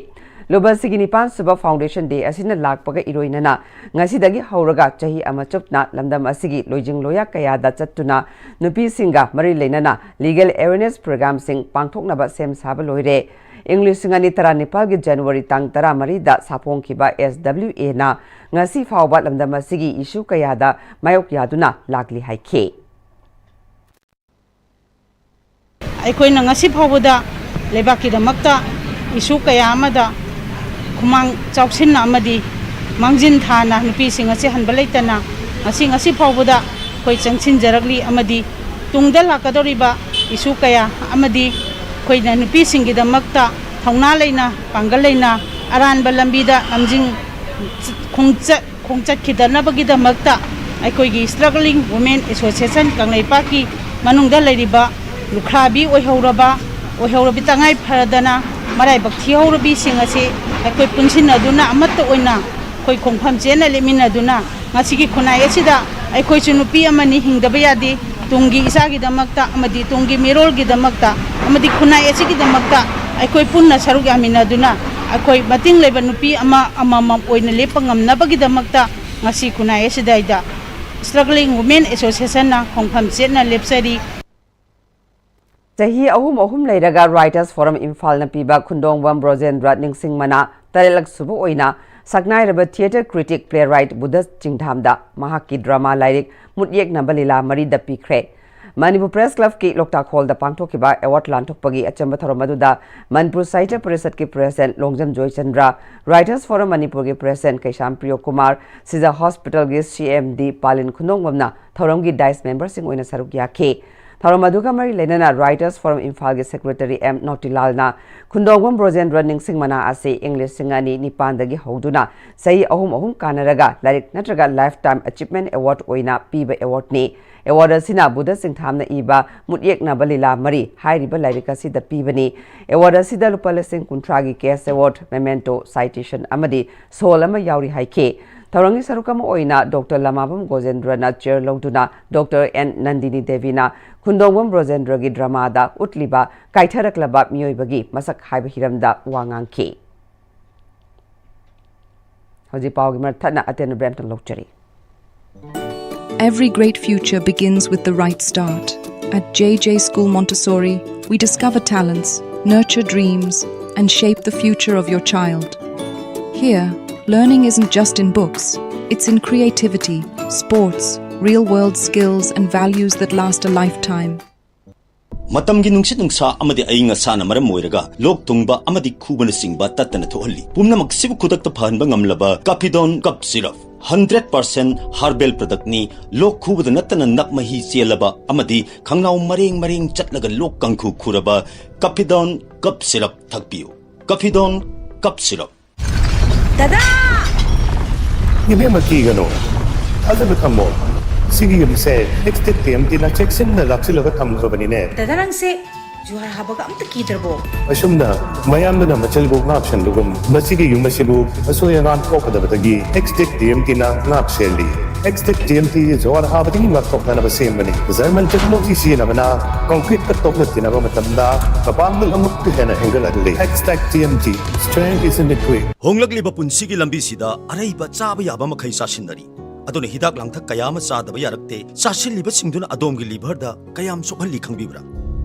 ꯂꯨꯞ ꯑꯁꯤꯒꯤ ꯅꯤꯄꯥꯟ ꯁꯨꯕ Foundation Day ꯑꯁꯤꯅ ꯂꯥꯛꯄꯒ ꯏꯔꯣꯏꯅꯅ ꯉꯁꯤꯗꯒꯤ ꯍꯧꯔꯒ ꯆꯍꯤ ꯑꯃ ꯆꯨꯞꯅ ꯂꯝꯗꯝ ꯑꯁꯤꯒꯤ ꯂꯣꯏꯖꯤꯡ ꯂꯣꯌꯥ ꯀꯌꯥꯗ ꯆꯠꯇꯨꯅ ꯅꯨꯄꯤꯁꯤꯡꯒ ꯃꯔꯤ ꯂꯩꯅꯅ legal awareness program ꯁꯤꯡ ꯄꯥꯡꯊꯣꯛꯅꯕ ꯁꯦꯝ ꯁꯥꯕ ꯂꯣꯏꯔꯦ꯫ ꯏꯪ ꯂꯤꯁꯤꯡ ꯑꯅꯤ ꯇꯔꯥꯅꯤꯄꯥꯜꯒꯤ January ꯇꯥꯡ ꯇꯔꯥꯃꯔꯤꯗ ꯁꯥꯐꯣꯡꯈꯤꯕ S W A ꯅ ꯉꯁꯤ ꯐꯥꯎꯕ ꯂꯝꯗꯝ ꯑꯁꯤꯒꯤ issue ꯀꯌꯥꯗ ꯃꯥꯌꯣꯛ ꯌꯥꯗꯨꯅ ꯂꯥꯛꯂꯤ ꯍꯥꯏꯈꯤ꯫ ꯑꯩꯈꯣꯏꯅ ꯉꯁꯤ ꯐꯥꯎꯕꯗ ꯂꯩꯕꯥꯛꯀꯤꯗꯃꯛꯇ issue ꯀꯌꯥ ꯑꯃꯗ ꯈꯨꯃꯥꯡ ꯆꯥꯎꯁꯤꯟꯅ ꯑꯃꯗꯤ ꯃꯥꯡꯖꯤꯟ ꯊꯥꯅ ꯅꯨꯄꯤꯁꯤꯡ ꯑꯁꯤ ꯍꯟꯕ ꯂꯩꯇꯅ ꯉꯁꯤ, ꯉꯁꯤ ꯐꯥꯎꯕꯗ ꯑꯩꯈꯣꯏ ꯆꯪꯁꯤꯟꯖꯔꯛꯂꯤ ꯑꯃꯗꯤ ꯇꯨꯡꯗ ꯂꯥꯛꯀꯗꯧꯔꯤꯕ issue ꯀꯌꯥ ꯑꯃꯗꯤ ꯑꯩꯈꯣꯏꯅ ꯅꯨꯄꯤꯁꯤꯡꯒꯤꯗꯃꯛꯇ ꯊꯧꯅꯥ ꯂꯩꯅ, ꯄꯥꯡꯒꯜ ꯂꯩꯅ ꯑꯔꯥꯟꯕ ꯂꯝꯕꯤꯗ ꯂꯝꯖꯤꯡ ꯈꯣꯡꯆꯠ ꯈꯣꯡꯆꯠꯈꯤꯗꯅꯕꯒꯤꯗꯃꯛꯇ ꯑꯩꯈꯣꯏꯒꯤ Struggling Women Association ꯀꯪꯂꯩꯄꯥꯛꯀꯤ ꯃꯅꯨꯡꯗ ꯂꯩꯔꯤꯕ ꯂꯨꯈ꯭ꯔꯥꯕꯤ ꯑꯣꯏꯍꯧꯔꯕ, ꯑꯣꯏꯍꯧꯔꯕꯤ ꯇꯉꯥꯏ ꯐꯗꯅ ꯃꯔꯥꯏꯕꯛ ꯊꯤꯍꯧꯔꯕꯤꯁꯤꯡ ꯑꯁꯤ ꯑꯩꯈꯣꯏ ꯄꯨꯟꯁꯤꯟꯅꯗꯨꯅ ꯑꯃꯠꯇ ꯑꯣꯏꯅ ꯑꯩꯈꯣꯏ ꯈꯣꯡꯐꯝ ꯆꯦꯠꯅ ꯂꯦꯞꯃꯤꯟꯅꯗꯨꯅ ꯉꯁꯤꯒꯤ ꯈꯨꯟꯅꯥꯏ ꯑꯁꯤꯗ ꯑꯩꯈꯣꯏꯁꯨ ꯅꯨꯄꯤ ꯑꯃꯅꯤ, ꯍꯤꯡꯗꯕ ꯌꯥꯗꯦ, ꯇꯨꯡꯒꯤ ꯏꯆꯥꯒꯤꯗꯃꯛꯇ ꯑꯃꯗꯤ ꯇꯨꯡꯒꯤ ꯃꯤꯔꯣꯜꯒꯤꯗꯃꯛꯇ ꯑꯃꯗꯤ ꯈꯨꯟꯅꯥꯏ ꯑꯁꯤꯒꯤꯗꯃꯛꯇ ꯑꯩꯈꯣꯏ ꯄꯨꯟꯅ ꯁꯔꯨꯛ ꯌꯥꯃꯤꯟꯅꯗꯨꯅ ꯑꯩꯈꯣꯏ ꯃꯇꯤꯡ ꯂꯩꯕ ꯅꯨꯄꯤ ꯑꯃ ꯑꯃꯃꯝ ꯑꯣꯏꯅ ꯂꯦꯞꯄ ꯉꯝꯅꯕꯒꯤꯗꯃꯛꯇ ꯉꯁꯤ ꯈꯨꯟꯅꯥꯏ ꯑꯁꯤꯗ Struggling Women Associationꯅ ꯈꯣꯡꯐꯝ ꯆꯦꯠꯅ ꯂꯦꯞꯆꯔꯤ꯫ ꯆꯍꯤ ꯑꯍꯨꯝ ꯑꯍꯨꯝ ꯂꯩꯔꯒ Writers Forum ꯏꯝꯐꯥꯜꯅ ꯄꯤꯕ ꯈꯨꯟꯗꯣꯡꯕꯝ ꯕ꯭ꯔꯣꯖꯦꯟꯗ꯭ꯔ ꯅꯤꯡꯁꯤꯡ ꯃꯅꯥ ꯇꯔꯦꯠꯂꯛ ꯁꯨꯕ ꯑꯣꯏꯅ ꯁꯛꯅꯥꯏꯔꯕ theatre critic, playwright ꯕꯨꯙ ꯆꯤꯡꯊꯥꯝꯗ ꯃꯍꯥꯛꯀꯤ drama ꯂꯥꯏꯔꯤꯛ ꯃꯨꯠꯌꯦꯛꯅꯕ ꯂꯤꯂꯥ ꯃꯔꯤꯗ ꯄꯤꯈ꯭ꯔꯦ꯫ ꯃꯅꯤꯄꯨꯔ Press Clubꯀꯤ ꯂꯣꯛꯇꯥꯛ Hallꯗ ꯄꯥꯡꯊꯣꯛꯈꯤꯕ award ꯂꯥꯟꯊꯣꯛꯄꯒꯤ ꯑꯆꯝꯕ ꯊꯧꯔꯝ ꯑꯗꯨꯗ ꯃꯅꯤꯄꯨꯔ ꯁꯥꯍꯤꯇ꯭ꯌ ꯄꯔꯤꯁꯠꯀꯤ President Longjam Joychandra, Writers Forum ꯃꯅꯤꯄꯨꯔꯒꯤ President ꯀꯩꯁꯥꯝ ꯄ꯭ꯔꯤꯌꯣꯀꯨꯃꯥꯔ, ꯁꯤꯖ Hospitalꯒꯤ C M D ꯄꯥꯂꯤꯟ ꯈꯨꯟꯗꯣꯡꯕꯝꯅ ꯊꯧꯔꯝꯒꯤ dais memberꯁꯤꯡ ꯑꯣꯏꯅ ꯁꯔꯨꯛ ꯌꯥꯈꯤ꯫ ꯊꯧꯔꯝ ꯑꯗꯨꯒ ꯃꯔꯤ ꯂꯩꯅꯅ Writers Forum ꯏꯝꯐꯥꯜꯒꯤ Secretary M ꯅꯣꯇꯤꯂꯥꯜꯅ ꯈꯨꯟꯗꯣꯡꯕꯝ ꯕ꯭ꯔꯣꯖꯦꯟꯗ꯭ꯔ ꯅꯤꯡꯁꯤꯡ ꯃꯅꯥ ꯑꯁꯤ ꯏꯪ ꯂꯤꯁꯤꯡ ꯑꯅꯤ ꯅꯤꯄꯥꯟꯗꯒꯤ ꯍꯧꯗꯨꯅ ꯆꯍꯤ ꯑꯍꯨꯝ ꯑꯍꯨꯝ ꯀꯥꯟꯅꯔꯒ ꯂꯥꯏꯔꯤꯛ ꯅꯠꯇ꯭ꯔꯒ Lifetime Achievement Award ꯑꯣꯏꯅ ꯄꯤꯕ awardꯅꯤ꯫ Award ꯑꯁꯤꯅ ꯕꯨꯙ ꯆꯤꯡꯊꯥꯝꯅ ꯏꯕ ꯃꯨꯠꯌꯦꯛꯅꯕ ꯂꯤꯂꯥ ꯃꯔꯤ ꯍꯥꯏꯔꯤꯕ ꯂꯥꯏꯔꯤꯛ ꯑꯁꯤꯗ ꯄꯤꯕꯅꯤ꯫ Award ꯑꯁꯤꯗ ꯂꯨꯄꯥ ꯂꯤꯁꯤꯡ ꯀꯨꯟꯊ꯭ꯔꯥꯒꯤ cash award, memento, citation ꯑꯃꯗꯤ ꯁꯣꯜ ꯑꯃ ꯌꯥꯎꯔꯤ ꯍꯥꯏꯈꯤ꯫ ꯊꯧꯔꯝꯒꯤ ꯁꯔꯨꯛ ꯑꯃ ꯑꯣꯏꯅ Doctor ꯂꯃꯥꯕꯝ ꯒꯣꯖꯦꯟꯗ꯭ꯔꯅ chair ꯂꯧꯗꯨꯅ Doctor N ꯅꯟꯗꯤꯅꯤ ꯗꯦꯕꯤꯅ ꯈꯨꯟꯗꯣꯡꯕꯝ ꯕ꯭ꯔꯣꯖꯦꯟꯗ꯭ꯔꯒꯤ dramaꯗ ꯎꯠꯂꯤꯕ ꯀꯥꯏꯊꯔꯛꯂꯕ ꯃꯤꯑꯣꯏꯕꯒꯤ ꯃꯁꯛ ꯍꯥꯏꯕ ꯍꯤꯔꯝꯗ ꯋꯥ ꯉꯥꯡꯈꯤ꯫ ꯍꯧꯖꯤꯛ ꯄꯥꯎꯒꯤ ꯃꯔꯛ ꯊꯠꯅ ꯑꯇꯦꯟꯕ break ꯑꯃꯇꯪ ꯂꯧꯖꯔꯤ꯫ Every great future begins with the right start. At J J School Montessori, we discover talents, nurture dreams, and shape the future of your child. Here, learning isn't just in books, it's in creativity, sports, real world skills, and values that last a lifetime. ꯃꯇꯝꯒꯤ ꯅꯨꯡꯁꯤꯠ ꯅꯨꯡꯁꯥ ꯑꯃꯗꯤ ꯑꯏꯪ ꯑꯁꯥꯅ ꯃꯔꯝ ꯑꯣꯏꯔꯒ ꯂꯣꯛ ꯊꯨꯡꯕ ꯑꯃꯗꯤ ꯈꯨꯕꯅꯆꯤꯡꯕ ꯇꯠꯇꯅ ꯊꯣꯛꯍꯜꯂꯤ꯫ ꯄꯨꯝꯅꯃꯛꯁꯤꯕꯨ ꯈꯨꯗꯛꯇ ꯐꯍꯟꯕ ꯉꯝꯂꯕ Caphidone Cough Syrup, hundred percent herbal productꯅꯤ꯫ ꯂꯣꯛ ꯈꯨꯕꯗ ꯅꯠꯇꯅ ꯅꯞ ꯃꯍꯤ ꯆꯦꯜꯂꯕ ꯑꯃꯗꯤ ꯈꯪꯅꯥꯎ ꯃꯔꯦꯡ ꯃꯔꯦꯡ ꯆꯠꯂꯒ ꯂꯣꯛ ꯀꯥꯡꯈꯨ ꯈꯨꯔꯕ Caphidone Cough Syrup ꯊꯛꯄꯤꯌꯨ꯫ Caphidone Cough Syrup꯫ ꯗꯗꯥ! ꯏꯕꯦꯝꯃ, ꯀꯤꯒꯅꯨ, ꯊꯥꯖꯕ ꯊꯝꯃꯣ꯫ ꯁꯤꯒꯤ ꯌꯨꯝꯁꯦ ꯑꯦꯛꯁꯇꯦꯛ ꯇꯤ ꯑꯦꯝ ꯇꯤꯅ ꯆꯦꯛꯁꯤꯟꯅ ꯂꯥꯛꯁꯤꯜꯂꯒ ꯊꯝꯈ꯭ꯔꯕꯅꯤꯅꯦ꯫ ꯗꯥꯗꯥ, ꯅꯪꯁꯦ ꯖꯨꯍꯥꯔ ꯍꯥꯕꯒ ꯑꯝꯇ ꯀꯤꯗ꯭ꯔꯕꯣ? ꯑꯁꯨꯝꯅ ꯃꯌꯥꯝꯗꯨꯅ ꯃꯆꯤꯜꯕꯨ ꯉꯥꯛꯁꯦꯟꯕꯒꯨꯝ, ꯃꯁꯤꯒꯤ ꯌꯨꯝ ꯑꯁꯤꯕꯨ ꯑꯁꯣꯏ ꯑꯉꯥꯝ ꯊꯣꯛꯀꯗꯕꯗꯒꯤ ꯑꯦꯛꯁꯇꯦꯛ ꯇꯤ ꯑꯦꯝ ꯇꯤꯅ ꯉꯥꯛ ꯁꯦꯜꯂꯤ꯫ ꯑꯦꯛꯁꯇꯦꯛ ꯇꯤ ꯑꯦꯝ ꯇꯤ ꯖꯨꯍꯥꯔ ꯍꯥꯕꯗꯒꯤ ꯉꯥꯛꯊꯣꯛꯅꯅꯕ ꯁꯦꯝꯕꯅꯤ꯫ ꯖꯔꯃꯟ ꯇꯦꯛꯅꯣꯂꯣꯖꯤ ꯁꯤꯖꯤꯟꯅꯕꯅ ꯀꯪꯀ꯭ꯔꯤꯠꯀ ꯇꯣꯛꯅ ꯇꯤꯟꯅꯕ ꯃꯇꯝꯗ ꯃꯄꯥꯡꯒꯜ ꯑꯃꯨꯛꯀ ꯍꯦꯟꯅ ꯍꯦꯟꯒꯠꯍꯜꯂꯤ꯫ ꯑꯦꯛꯁꯇꯦꯛ T M T, strength is in the grit. ꯍꯣꯡꯂꯛꯂꯤꯕ ꯄꯨꯟꯁꯤꯒꯤ ꯂꯝꯕꯤꯁꯤꯗ ꯑꯔꯩꯕ ꯆꯥꯕ ꯌꯥꯕ ꯃꯈꯩ ꯆꯥꯁꯤꯟꯅꯔꯤ꯫ ꯑꯗꯨꯅ ꯍꯤꯗꯥꯛ ꯂꯥꯡꯊꯛ ꯀꯌꯥ ꯑꯃ ꯆꯥꯗꯕ ꯌꯥꯔꯛꯇꯦ꯫ ꯆꯥꯁꯤꯜꯂꯤꯕꯁꯤꯡꯗꯨꯅ ꯑꯗꯣꯝꯒꯤ ꯂꯤꯚꯔꯗ ꯀꯌꯥꯝ ꯁꯣꯛꯍꯜꯂꯤ ꯈꯪꯕꯤꯕ꯭ꯔꯥ?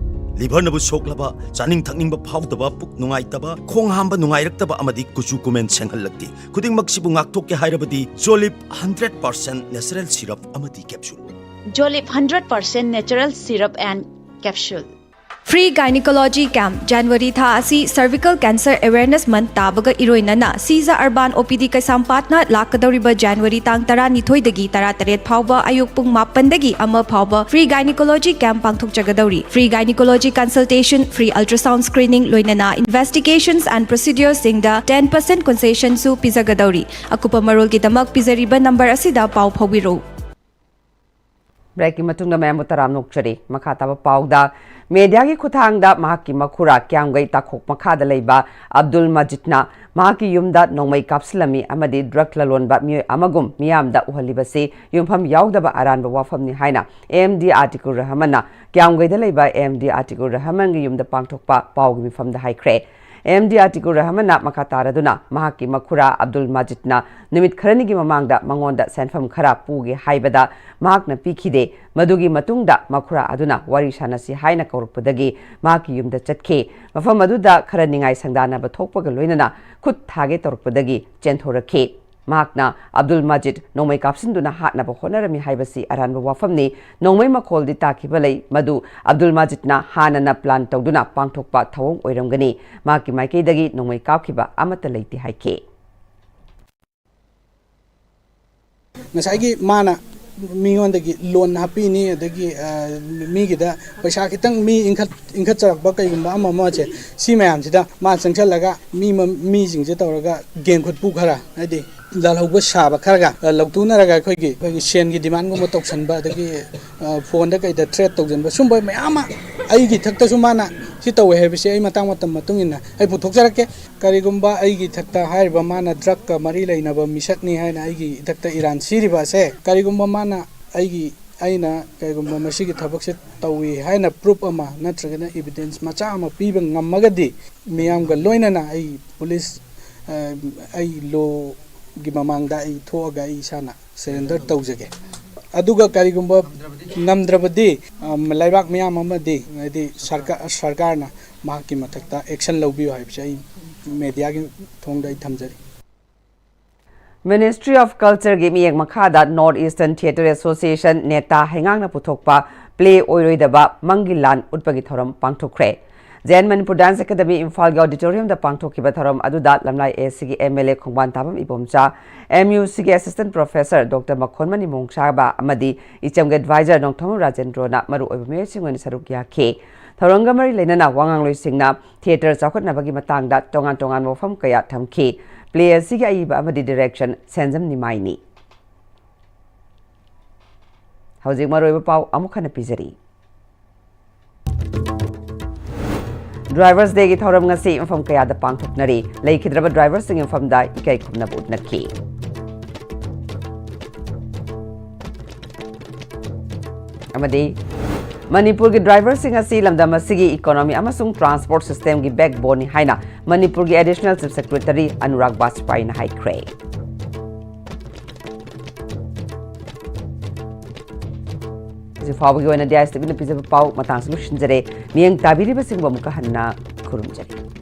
ꯂꯤꯚꯔꯅꯕꯨ ꯁꯣꯛꯂꯕ, ꯆꯥꯅꯤꯡ ꯊꯛꯅꯤꯡꯕ ꯐꯥꯎꯗꯕ, ꯄꯨꯛ ꯅꯨꯡꯉꯥꯏꯇꯕ, ꯈꯣꯡ ꯍꯥꯝꯕ ꯅꯨꯡꯉꯥꯏꯔꯛꯇꯕ ꯑꯃꯗꯤ ꯀꯨꯆꯨ ꯀꯨꯃꯦꯟ ꯁꯦꯡꯍꯜꯂꯛꯇꯦ꯫ ꯈꯨꯗꯤꯡꯃꯛꯁꯤꯕꯨ ꯉꯥꯛꯊꯣꯛꯀꯦ ꯍꯥꯏꯔꯕꯗꯤ ꯖꯣꯂꯤꯞ ꯍꯟꯗ꯭ꯔꯦꯠ ꯄꯥꯔꯁꯦꯟ ꯅꯦꯆꯔꯦꯜ ꯁꯤꯔꯞ ꯑꯃꯗꯤ capsule. Jolip hundred percent natural syrup and capsule. Free Gynecology Camp, January ꯊꯥ ꯑꯁꯤ Cervical Cancer Awareness Month ꯇꯥꯕꯒ ꯏꯔꯣꯏꯅꯅ ꯁꯤꯖ ꯑꯔꯕꯥꯟ ꯑꯣ ꯄꯤ ꯗꯤ ꯀꯩꯁꯥꯝꯄꯥꯠꯅ ꯂꯥꯛꯀꯗꯧꯔꯤꯕ January ꯇꯥꯡ ꯇꯔꯥꯅꯤꯊꯣꯏꯗꯒꯤ ꯇꯔꯥꯇꯔꯦꯠ ꯐꯥꯎꯕ ꯑꯌꯨꯛ ꯄꯨꯡ ꯃꯥꯄꯟꯗꯒꯤ ꯑꯃ ꯐꯥꯎꯕ Free Gynecology Camp ꯄꯥꯡꯊꯣꯛꯆꯒꯗꯧꯔꯤ꯫ Free Gynecology Consultation, Free Ultrasound Screening ꯂꯣꯏꯅꯅ Investigations and Proceduresꯁꯤꯡꯗ ten percent concessionꯁꯨ ꯄꯤꯖꯒꯗꯧꯔꯤ꯫ ꯑꯀꯨꯞꯄ ꯃꯔꯣꯜꯒꯤꯗꯃꯛ ꯄꯤꯖꯔꯤꯕ ꯅꯝꯕꯔ ꯑꯁꯤꯗ ꯄꯥꯎ ꯐꯥꯎꯕꯤꯔꯛꯎ꯫ ꯕ꯭ꯔꯦꯛꯀꯤ ꯃꯇꯨꯡꯗ ꯃꯌꯥꯝꯕꯨ ꯇꯔꯥꯝꯅ ꯑꯣꯛꯆꯔꯤ꯫ ꯃꯈꯥ ꯇꯥꯕ ꯄꯥꯎꯗ, ꯃꯦꯗꯤꯌꯥꯒꯤ ꯈꯨꯠꯊꯥꯡꯗ ꯃꯍꯥꯛꯀꯤ ꯃꯈꯨꯔꯥ ꯀ꯭ꯌꯥꯝꯒꯩ ꯇꯥꯈꯣꯛ ꯃꯈꯥꯗ ꯂꯩꯕ ꯑꯕꯗꯨꯜ ꯃꯖꯤꯗꯅ ꯃꯍꯥꯛꯀꯤ ꯌꯨꯝꯗ ꯅꯣꯡꯃꯩ ꯀꯥꯞꯁꯤꯜꯂꯝꯃꯤ ꯑꯃꯗꯤ ꯗ꯭ꯔꯒ ꯂꯂꯣꯟꯕ ꯃꯤꯑꯣꯏ ꯑꯃꯒꯨꯝ ꯃꯤꯌꯥꯝꯗ ꯎꯍꯜꯂꯤꯕꯁꯤ ꯌꯨꯝꯐꯝ ꯌꯥꯎꯗꯕ ꯑꯔꯥꯟꯕ ꯋꯥꯐꯝꯅꯤ ꯍꯥꯏꯅ ꯑꯦ ꯑꯦꯝ ꯗꯤ ꯑꯇꯤꯀꯨꯔ ꯔꯍꯃꯟꯅ ꯀ꯭ꯌꯥꯝꯒꯩꯗ ꯂꯩꯕ ꯑꯦ ꯑꯦꯝ ꯗꯤ ꯑꯇꯤꯀꯨꯔ ꯔꯍꯃꯟꯒꯤ ꯌꯨꯝꯗ ꯄꯥꯡꯊꯣꯛꯄ ꯄꯥꯎꯒꯤ ꯃꯤꯐꯝꯗ ꯍꯥꯏꯈ꯭ꯔꯦ꯫ ꯑꯦ ꯑꯦꯝ ꯗꯤ ꯑꯇꯤꯀꯨꯔ ꯔꯍꯃꯟꯅ ꯃꯈꯥ ꯇꯥꯔꯗꯨꯅ ꯃꯍꯥꯛꯀꯤ ꯃꯈꯨꯔꯥ ꯑꯕꯗꯨꯜ ꯃꯖꯤꯗꯅ ꯅꯨꯃꯤꯠ ꯈꯔꯅꯤꯒꯤ ꯃꯃꯥꯡꯗ ꯃꯉꯣꯟꯗ ꯁꯦꯟꯐꯝ ꯈꯔ ꯄꯨꯒꯦ ꯍꯥꯏꯕꯗ ꯃꯍꯥꯛꯅ ꯄꯤꯈꯤꯗꯦ꯫ ꯃꯗꯨꯒꯤ ꯃꯇꯨꯡꯗ ꯃꯈꯨꯔꯥ ꯑꯗꯨꯅ ꯋꯥꯔꯤ ꯁꯥꯟꯅꯁꯤ ꯍꯥꯏꯅ ꯀꯧꯔꯛꯄꯗꯒꯤ ꯃꯍꯥꯛꯀꯤ ꯌꯨꯝꯗ ꯆꯠꯈꯤ꯫ ꯃꯐꯝ ꯑꯗꯨꯗ ꯈꯔ ꯅꯤꯡꯉꯥꯏ ꯁꯪꯗꯥꯅꯕ ꯊꯣꯛꯄꯒ ꯂꯣꯏꯅꯅ ꯈꯨꯠ ꯊꯥꯒꯦ ꯇꯧꯔꯛꯄꯗꯒꯤ ꯆꯦꯟꯊꯣꯔꯛꯈꯤ꯫ ꯃꯍꯥꯛꯅ ꯑꯕꯗꯨꯜ ꯃꯖꯤꯗ ꯅꯣꯡꯃꯩ ꯀꯥꯞꯁꯤꯟꯗꯨꯅ ꯍꯥꯠꯅꯕ ꯍꯣꯠꯅꯔꯝꯃꯤ ꯍꯥꯏꯕꯁꯤ ꯑꯔꯥꯟꯕ ꯋꯥꯐꯝꯅꯤ꯫ ꯅꯣꯡꯃꯩ ꯃꯈꯣꯜꯗꯤ ꯇꯥꯈꯤꯕ ꯂꯩ, ꯃꯗꯨ ꯑꯕꯗꯨꯜ ꯃꯖꯤꯗꯅ ꯍꯥꯟꯅꯅ ꯄ꯭ꯂꯥꯟ ꯇꯧꯗꯨꯅ ꯄꯥꯡꯊꯣꯛꯄ ꯊꯧꯑꯣꯡ ꯑꯣꯏꯔꯝꯒꯅꯤ꯫ ꯃꯍꯥꯛꯀꯤ ꯃꯥꯏꯀꯩꯗꯒꯤ ꯅꯣꯡꯃꯩ ꯀꯥꯞꯈꯤꯕ ꯑꯃꯠꯇ ꯂꯩꯇꯦ ꯍꯥꯏꯈꯤ꯫ ꯉꯁꯥꯏꯒꯤ ꯃꯥꯅ ꯃꯤꯉꯣꯟꯗꯒꯤ ꯂꯣꯟ ꯍꯥꯞꯄꯤꯅꯤ, ꯑꯗꯒꯤ ꯃꯤꯒꯤꯗ ꯄꯩꯁꯥ ꯈꯤꯇꯪ ꯃꯤ ꯏꯟꯈꯠ ꯏꯟꯈꯠꯆꯔꯛꯄ ꯀꯩꯒꯨꯝꯕ ꯑꯃ ꯑꯃꯁꯦ, ꯁꯤ ꯃꯌꯥꯝꯁꯤꯗ ꯃꯥ ꯆꯪꯁꯜꯂꯒ ꯃꯤ ꯃꯤꯁꯤꯡꯁꯦ ꯇꯧꯔꯒ ꯒꯦꯡ ꯈꯨꯠꯄꯨ ꯈꯔ, ꯍꯥꯏꯗꯤ ꯂꯥꯜꯍꯧꯕ ꯁꯥꯕ ꯈꯔꯒ, ꯑ, ꯂꯧꯊꯣꯛꯅꯔꯒ ꯑꯩꯈꯣꯏꯒꯤ, ꯑꯩꯈꯣꯏꯒꯤ ꯁꯦꯟꯒꯤ ꯗꯤꯃꯥꯟꯒꯨꯝꯕ ꯇꯧꯁꯟꯕ, ꯑꯗꯒꯤ, ꯑ, ꯐꯣꯟꯗ ꯀꯩꯗ ꯊ꯭ꯔꯦꯠ ꯇꯧꯁꯟꯕ, ꯁꯨꯝꯕ ꯃꯌꯥꯝ ꯑꯃ ꯑꯩꯒꯤ ꯏꯊꯛꯇꯁꯨ ꯃꯥꯅ ꯁꯤ ꯇꯧꯋꯦ ꯍꯥꯏꯕꯁꯤ ꯑꯩ ꯃꯇꯥꯡ ꯃꯇꯝ ꯃꯇꯨꯡ ꯏꯟꯅ ꯑꯩ ꯄꯨꯊꯣꯛꯆꯔꯛꯀꯦ꯫ ꯀꯔꯤꯒꯨꯝꯕ ꯑꯩꯒꯤ ꯏꯊꯛꯇ ꯍꯥꯏꯔꯤꯕ ꯃꯥꯅ ꯗ꯭ꯔꯒꯀ ꯃꯔꯤ ꯂꯩꯅꯕ ꯃꯤꯁꯛꯅꯤ ꯍꯥꯏꯅ ꯑꯩꯒꯤ ꯏꯊꯛꯇ ꯏꯔꯥꯟ ꯁꯤꯔꯤꯕ ꯑꯁꯦ, ꯀꯔꯤꯒꯨꯝꯕ ꯃꯥꯅ ꯑꯩꯒꯤ, ꯑꯩꯅ ꯀꯔꯤꯒꯨꯝꯕ ꯃꯁꯤꯒꯤ ꯊꯕꯛꯁꯦ ꯇꯧꯏ ꯍꯥꯏꯅ ꯄ꯭ꯔꯨꯐ ꯑꯃ ꯅꯠꯇ꯭ꯔꯒꯅ ꯏꯕꯤꯗꯦꯟꯁ ꯃꯆꯥ ꯑꯃ ꯄꯤꯕ ꯉꯝꯃꯒꯗꯤ, ꯃꯤꯌꯥꯝꯒ ꯂꯣꯏꯅꯅ ꯑꯩ ꯄꯨꯂꯤꯁ, ꯑ, ꯑꯩ ꯂꯣꯒꯤ ꯃꯃꯥꯡꯗ ꯑꯩ ꯊꯣꯛꯑꯒ ꯑꯩ ꯏꯁꯥꯅ ꯁꯔꯦꯟꯗꯔ ꯇꯧꯖꯒꯦ꯫ ꯑꯗꯨꯒ ꯀꯔꯤꯒꯨꯝꯕ ꯉꯝꯗ꯭ꯔꯕꯗꯤ, ꯑ, ꯂꯩꯕꯥꯛ ꯃꯤꯌꯥꯝ ꯑꯃꯗꯤ, ꯍꯥꯏꯗꯤ ꯁꯔꯀꯥ-, ꯁꯔꯀꯥꯔꯅ ꯃꯍꯥꯛꯀꯤ ꯃꯊꯛꯇ ꯑꯦꯛꯁꯟ ꯂꯧꯕꯤꯌꯨ ꯍꯥꯏꯕꯁꯦ ꯑꯩ ꯃꯦꯗꯤꯌꯥꯒꯤ ꯊꯣꯡꯗ ꯑꯩ ꯊꯝꯖꯔꯤ꯫ Ministry of Cultureꯒꯤ ꯃꯤꯠꯌꯦꯡ ꯃꯈꯥꯗ North Eastern Theatre Association, ꯅꯦꯇꯥ ꯍꯩꯉꯥꯡꯅ ꯄꯨꯊꯣꯛꯄ ꯄ꯭ꯂꯦ ꯑꯣꯏꯔꯣꯏꯗꯕ ꯃꯪꯒꯤ ꯂꯥꯟ ꯎꯠꯄꯒꯤ ꯊꯧꯔꯝ ꯄꯥꯡꯊꯣꯛꯈ꯭ꯔꯦ꯫ J N Manipur dance academy ꯏꯝꯐꯥꯜꯒꯤ ꯑꯣꯗꯤꯇꯣꯔꯤꯌꯝꯗ ꯄꯥꯡꯊꯣꯛꯈꯤꯕ ꯊꯧꯔꯝ ꯑꯗꯨꯗ ꯂꯝꯂꯥꯏ ꯑꯦ ꯁꯤꯒꯤ M L A Khongbantabam Ibomcha, M U ꯁꯤꯒꯤ ꯑꯦꯁꯤꯁꯇꯦꯟꯠ ꯄ꯭ꯔꯣꯐꯦꯁꯔ ꯗꯣꯛꯇꯔ ꯃꯈꯣꯟꯃꯅꯤ ꯃꯣꯡꯁꯥꯕ ꯑꯃꯗꯤ ꯏꯆꯝꯒꯤ ꯑꯦꯗꯚꯥꯏꯖꯔ ꯅꯣꯡꯊꯣꯝꯕꯝ ꯔꯥꯖꯦꯟꯗ꯭ꯔꯣꯅ ꯃꯔꯨꯑꯣꯏꯕ ꯃꯤꯑꯣꯏꯁꯤꯡ ꯑꯣꯏꯅ ꯁꯔꯨꯛ ꯌꯥꯈꯤ꯫ ꯊꯧꯔꯝꯒ ꯃꯔꯤ ꯂꯩꯅꯅ ꯋꯥꯉꯥꯡꯂꯣꯏꯁꯤꯡꯅ ꯊꯤꯌꯦꯇꯔ ꯆꯥꯎꯈꯠꯅꯕꯒꯤ ꯃꯇꯥꯡꯗ ꯇꯣꯉꯥꯟ ꯇꯣꯉꯥꯟꯕ ꯋꯥꯐꯝ ꯀꯌꯥ ꯊꯝꯈꯤ꯫ ꯄ꯭ꯂꯦ ꯑꯁꯤꯒꯤ ꯑꯏꯕ ꯑꯃꯗꯤ ꯗꯤꯔꯦꯛꯁꯟ ꯁꯦꯟꯖꯝ ꯅꯤꯃꯥꯏꯅꯤ꯫ ꯍꯧꯖꯤꯛ ꯃꯔꯨꯑꯣꯏꯕ ꯄꯥꯎ ꯑꯃꯨꯛ ꯍꯟꯅ ꯄꯤꯖꯔꯤ꯫ ꯗ꯭ꯔꯥꯏꯚꯔꯁ ꯗꯦꯒꯤ ꯊꯧꯔꯝ ꯉꯁꯤ ꯃꯐꯝ ꯀꯌꯥꯗ ꯄꯥꯡꯊꯣꯛꯅꯔꯤ꯫ ꯂꯩꯈꯤꯗ꯭ꯔꯕ ꯗ꯭ꯔꯥꯏꯚꯔꯁꯤꯡꯒꯤ ꯃꯐꯝꯗ ꯏꯀꯥꯏ ꯈꯨꯝꯅꯕ ꯎꯠꯅꯈꯤ꯫ ꯑꯃꯗꯤ ꯃꯅꯤꯄꯨꯔꯒꯤ ꯗ꯭ꯔꯥꯏꯚꯔꯁꯤꯡ ꯑꯁꯤ ꯂꯝꯗꯝ ꯑꯁꯤꯒꯤ ꯏꯀꯣꯅꯣꯃꯤ ꯑꯃꯁꯨꯡ ꯇ꯭ꯔꯥꯟꯁꯄꯣꯔꯠ ꯁꯤꯁꯇꯦꯝꯒꯤ ꯕꯦꯛꯕꯣꯟꯅꯤ ꯍꯥꯏꯅ ꯃꯅꯤꯄꯨꯔꯒꯤ ꯑꯦꯗꯤꯁꯅꯦꯜ ꯆꯤꯐ ꯁꯦꯀ꯭ꯔꯦꯇꯔꯤ ꯑꯅꯨꯔꯥꯒ ꯕꯥꯖꯄꯥꯏꯅ ꯍꯥꯏꯈ꯭ꯔꯦ꯫ ꯍꯧꯖꯤꯛ ꯐꯥꯎꯕꯒꯤ ꯑꯣꯏꯅꯗꯤ ꯑꯥꯏ ꯑꯦꯁ ꯇꯤ ꯚꯤꯅ ꯄꯤꯖꯕ ꯄꯥꯎ ꯃꯇꯥꯡꯁꯤ ꯂꯣꯏꯁꯤꯟꯖꯔꯦ꯫ ꯃꯤꯠꯌꯦꯡ ꯇꯥꯕꯤꯔꯤꯕꯁꯤꯡꯕꯨ ꯑꯃꯨꯛꯀ ꯍꯟꯅ ꯈꯨꯔꯨꯝꯖꯔꯤ꯫